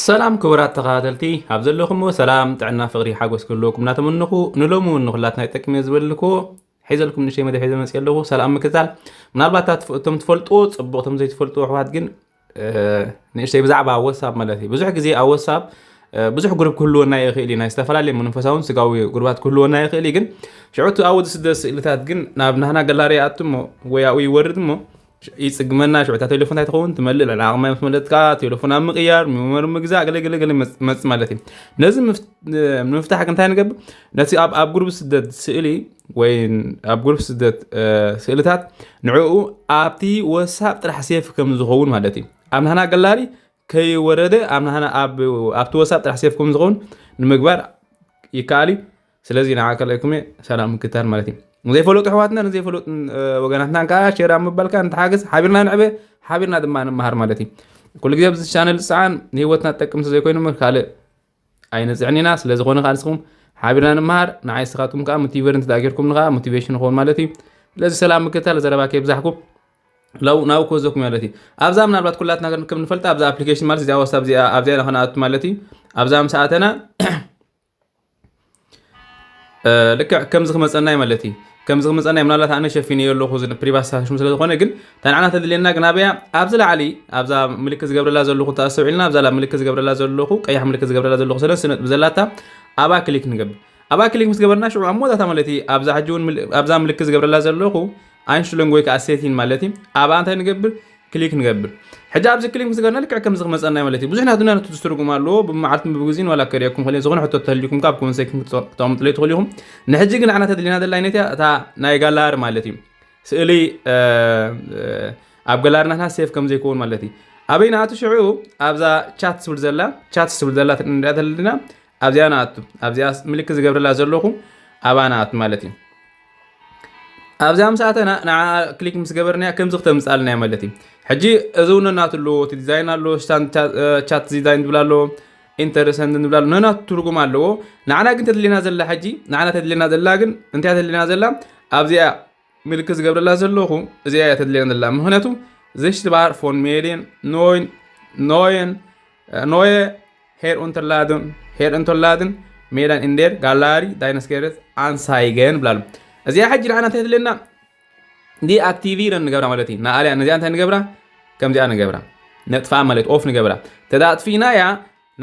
ሰላም ክቡራት ተኸታተልቲ፣ ኣብ ዘለኹምዎ ሰላም፣ ጥዕና፣ ፍቕሪ፣ ሓጎስ ክህልወኩም እናተመነኹ፣ ንሎሚ እውን ንኹላትና ይጠቅም እየ ዝበልኩዎ ሒዘልኩም ንእሽተይ መደብ ሒዘ መፅእ ኣለኹ። ሰላም ምክታል። ምናልባት እታ ትፍ-፣ እቶም ትፈልጥዎ ፅቡቕ፣ እቶም ዘይትፈልጥዎ ኣሕዋት ግን፣ እ፣ ንእሽተይ ብዛዕባ ወሳብ ማለት እዩ። ብዙሕ ግዜ ኣብ ወሳብ፣ እ፣ ብዙሕ ግሩፕ ክህልወና ይኽእል እዩ። ናይ ዝተፈላለየ መንፈሳውን ስጋዊ ግሩባት ክህልወና ይኽእል እዩ። ግን ሽዑ እቲ ኣብኡ ዝስደድ ስእልታት ግን ናብ ናህና ገላሪ ይኣቱ እሞ ወይ ኣብኡ ይወርድ እሞ ይጽግመና። ሽዑ እታ ቴሌፎን እንታይ ትኸውን? ትመልእ። ልዕሊ ዓቕማ ምስ መለጥካ ቴሌፎን ኣብ ምቕያር፣ ሚሞሪ ምግዛእ፣ ገለ ገለ ገለ መጽ-፣ መጽ ማለት እዩ። ነዚ ምፍ-፣ ንምፍታሕ ግን እንታይ ንገብር? ነቲ ኣብ፣ ኣብ ግሩፕ ስደት ስእሊ ወይ ኣብ ግሩፕ ስደት፣ እ፣ ስእልታት ንዕኡ ኣብቲ ወሳብ ጥራሕ ሴፍ ከም ዝኸውን ማለት እዩ። ኣብ ናህና ገላሪ ከይወረደ ኣብ ናህና፣ ኣብ፣ ኣብቲ ወሳብ ጥራሕ ሴፍ ከም ዝኸውን ንምግባር ይከኣል እዩ። ስለዚ ንዓ ከለይኩም እየ ሰላም ምክታል ማለት እዩ። ንዘይፈለጡ ኣሕዋትና፣ ንዘይፈለጡ፣ እ፣ ወገናትና ከዓ ሼር ኣብ ምባልካ ንተሓገዝ፣ ሓቢርና ንዕበ፣ ሓቢርና ድማ ንመሃር ማለት እዩ። ኩሉ ግዜ ኣብዚ ቻነል ዝፀዓን ንህይወትና ዝጠቅም እንተዘይኮይኑ እምበር ካልእ ኣይነፅዕን ኢና። ስለ ዝኾነ ከዓ ንስኹም ሓቢርና ንመሃር፣ ንዓይ ንስኻትኩም ከዓ ሞቲቬር እንተደኣ ጌርኩም ንኸዓ ሞቲቬሽን ንኸውን ማለት እዩ። ስለዚ ሰላም ምክታል፣ ዘረባ ከይብዛሕኩም ለው ናብ ክወዘኩም ማለት እዩ። ኣብዛ ምናልባት ኩላትና ከም ንፈልጣ ኣብዛ ኣፕሊኬሽን ማለት እዚኣ ዋትሳፕ እዚኣ ኣብዚኣ ኢና ከነኣቱ ማለት እዩ። ኣብዛ ምስ ኣተና፣ እ፣ ልክዕ ከምዚ ክመፀና እዩ ማለት እዩ። ከምዚ ክመፀና እዩ። ምናልባት ኣነ ሸፊነዮ ኣለኹ፣ እዚ ፕሪቫት ስታሽን ስለ ዝኾነ፣ ግን እታ ንዓና ተድልየና ግን ኣበያ? ኣብዚ ላዕሊ ኣብዛ ምልክት ዝገብረላ ዘለኹ እንተኣስተውዒልና፣ ኣብዛ ላ ምልክት ዝገብረላ ዘለኹ፣ ቀያሕ ምልክት ዝገብረላ ዘለኹ ሰለስተ ነጥቢ ዘላታ ኣብኣ ክሊክ ንገብር። ኣብኣ ክሊክ ምስ ገበርና ሽዑ ኣብ መወዳእታ ማለት እዩ፣ ኣብዛ ሕጂ እውን ምል-፣ ኣብዛ ምልክት ዝገብረላ ዘለኹ ኣይንሽሎንግ ወይ ከዓ ሴቲን ማለት እዩ። ኣብኣ እንታይ ንገብር? ክሊክ ንገብር። ሕጂ ኣብዚ ክሊክ ምስ ገበርና ልክዕ ከምዚ ክመፀና እዩ ማለት እዩ። ብዙሕ ናቱ ናቱ ትርጉም ኣለዎ። ብመዓልትን ብግዜን ዋላ ከርእየኩም ክእል እየ። ዝኾነ ሕቶ ተህልዩኩም ካብ ኮመንት ሴክሽን ክተ-፣ ክተቕምጡለይ ትኽእሉ ኢኹም። ንሕጂ ግን ንዓና ተድልየና ዘላ ዓይነት እያ፣ እታ ናይ ጋላሪ ማለት እዩ። ስእሊ፣ እ፣ እ፣ ኣብ ጋላሪ ናትና ሴፍ ከም ዘይከውን ማለት እዩ። ኣበይ ንኣቱ ሽዑ? ኣብዛ ቻት ትብል ዘላ፣ ቻት ትብል ዘላ ንሪኣ ዘለና ኣብዚኣ ንኣቱ። ኣብዚኣ ምልክት ዝገብረላ ዘለኹ ኣብኣ ንኣቱ ማለት እዩ። ኣብዚኣ ምስ ኣተና ንዓ ክሊክ ምስ ገበርናያ ከምዚ ክተምፅኣልና እያ ማለት እዩ። ሕጂ እዚ እውን ነናቱ ኣለዎ፣ እቲ ዲዛይን ኣለዎ፣ ስታንድ ቻ-፣ እ፣ ቻት ዲዛይን ዝብል ኣለዎ፣ ኢንተረሰንት ዝብል ኣለዎ፣ ነናቱ ትርጉም ኣለዎ። ንዓና ግን ተድልየና ዘላ ሕጂ፣ ንዓና ተድልየና ዘላ ግን እንታይ ተድልየና ዘላ? ኣብዚኣ ምልክት ዝገብረላ ዘለኹ እዚኣ እያ ተድልየና ዘላ። ምኽንያቱ፣ Sichtbar von Medien, Neuen, Neuen, እ፣ Neue Herunterladen, Herunterladen, Medien in der Galerie deines Geräts anzeigen ብላ ኣሎ። እዚኣ ሕጂ ንዓና እንታይ ትብለና? ዲኣክቲቪረን ንገብራ ማለት እዩ። ንኣልያ ነዚኣ እንታይ ንገብራ? ከምዚኣ ንገብራ። ነጥፋ ማለት ኦፍ ንገብራ። ተዳጥፊናያ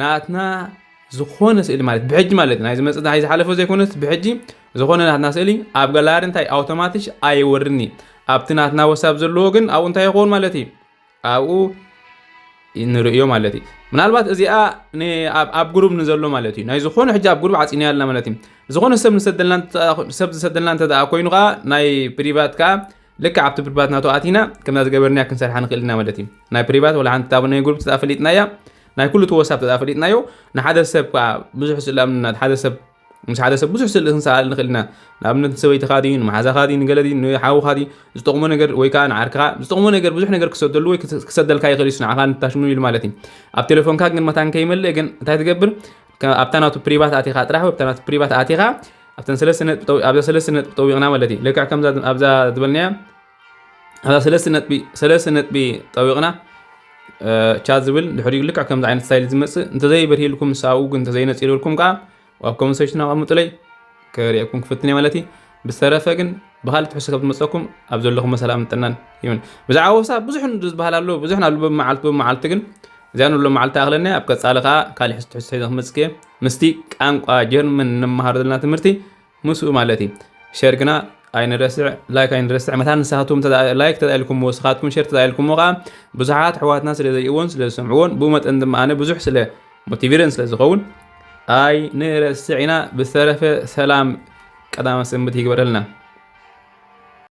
ናትና ዝኾነ ስእሊ ማለት ብሕጂ ማለት እዩ። ናይ ዝመጽእ፣ ናይ ዝሓለፈ ዘይኮነስ ብሕጂ ዝኾነ ናትና ስእሊ ኣብ ጋላሪ እንታይ ኣውቶማቲሽ ኣይወርድን እዩ። ኣብቲ ናትና ወሳብ ዘለዎ ግን ኣብኡ እንታይ ይኸውን ማለት እዩ? ኣብኡ ንርእዮ ማለት እዩ። ምናልባት እዚኣ ን-፣ ኣብ፣ ኣብ ግሩፕ ንዘሎ ማለት እዩ። ናይ ዝኾነ ሕጂ ኣብ ግሩፕ ዓፂናያ ኣለና ማለት እዩ። ዝኾነ ሰብ ንሰደልና እንተ-፣ ሰብ ዝሰደልና እንተ ደኣ ኮይኑ ኸዓ ናይ ፕሪቫት ከኣ ልክዕ ኣብቲ ፕሪቫት ናቱ ኣቲና ከምዛ ዝገበርናያ ክንሰርሓ ንኽእል ኢና ማለት እዩ። ናይ ፕሪቫት ወላ ሓንቲ ታብ ናይ ግሩፕ ተደኣ ፈሊጥናያ፣ ናይ ኩሉ እቲ ወሳብ ተደኣ ፈሊጥናዮ፣ ንሓደ ሰብ ከኣ ብዙሕ ስእሊ ኣብነት ሓደ ሰብ ምስ ሓደ ሰብ ብዙሕ ስእሊ ክንሰኣል ንኽእል ኢና። ንኣብነት ንሰበይትኻ ድዩ፣ ንመሓዛኻ ድዩ፣ ንገለ ድዩ፣ ንሓውኻ ድዩ፣ ዝጠቕሞ ነገር ወይ ከኣ ንዓርክኻ ዝጠቕሞ ነገር ብዙሕ ነገር ክሰደሉ ወይ ክስ-፣ ክሰደልካ ይኽእል እዩ፣ ንዓኻ ንታሽሙ ኢሉ ማለት እዩ። ኣብ ቴሌፎንካ ግን መታን ከይመልእ ግን እንታይ ትገብር? ከ-፣ ኣብታ ናቱ ፕሪቫት ኣቲኻ ጥራሕ ወይ ኣብታ ናቱ ፕሪቫት ኣቲኻ ኣብተን ሰለስተ ነጥቢ ጠው-፣ ኣብዛ ሰለስተ ነጥቢ ጠዊቕና ማለት እዩ። ልክዕ ከምዛ ኣብዛ ዝበልናያ ኣብዛ ሰለስተ ነጥቢ፣ ሰለስተ ነጥቢ ጠዊቕና፣ እ፣ ቻት ዝብል ድሕሪኡ ልክዕ ከምዚ ዓይነት ስታይል ዝመጽእ እንተዘይበርሂልኩም፣ ምስ ኣብኡ ግን እንተዘይነጺሩልኩም ከኣ ኣብ ኮመንት ሴክሽን ኣቐምጡለይ፣ ከርእየኩም ክፍትን እየ ማለት እዩ። ብዝተረፈ ግን ብኻልእ ትሕዝቶ ካብ ዝመጸኩም ኣብ ዘለኹም ሰላም ጥዕናን ይሁን። ብዛዕባ ወሳብ ብዙሕ ዝበሃል ኣሎ፣ ብዙሕ ኣሎ፣ በብመዓልቲ በብመዓልቲ ግን እዚኣ ንብሎ መዓልቲ ኣኽለና፣ ኣብ ቀጻሊ ከኣ ካልእ ትሕዝቶ ሒዘ ክመጽእ እየ። ምስቲ ቋንቋ ጀርመን እንመሃሮ ዘለና ትምህርቲ ምስኡ ማለት እዩ። ሸር ግና ኣይንረስዕ፣ ላይክ ኣይንረስዕ። መታን ንስኻትኩም ተዳ-፣ ላይክ ተዳኢልኩምዎ፣ ንስኻትኩም ሸር ተዳኢልኩምዎ ከኣ ብዙሓት ኣሕዋትና ስለ ዘይእዎን ስለ ዝሰምዕዎን ብኡ መጠን ድማ ኣነ ብዙሕ ስለ ሞቲቪረን ስለ ዝኸውን ኣይንረስዕ ኢና። ብዝተረፈ ሰላም ቀዳመ ሰንበት ይግበረልና።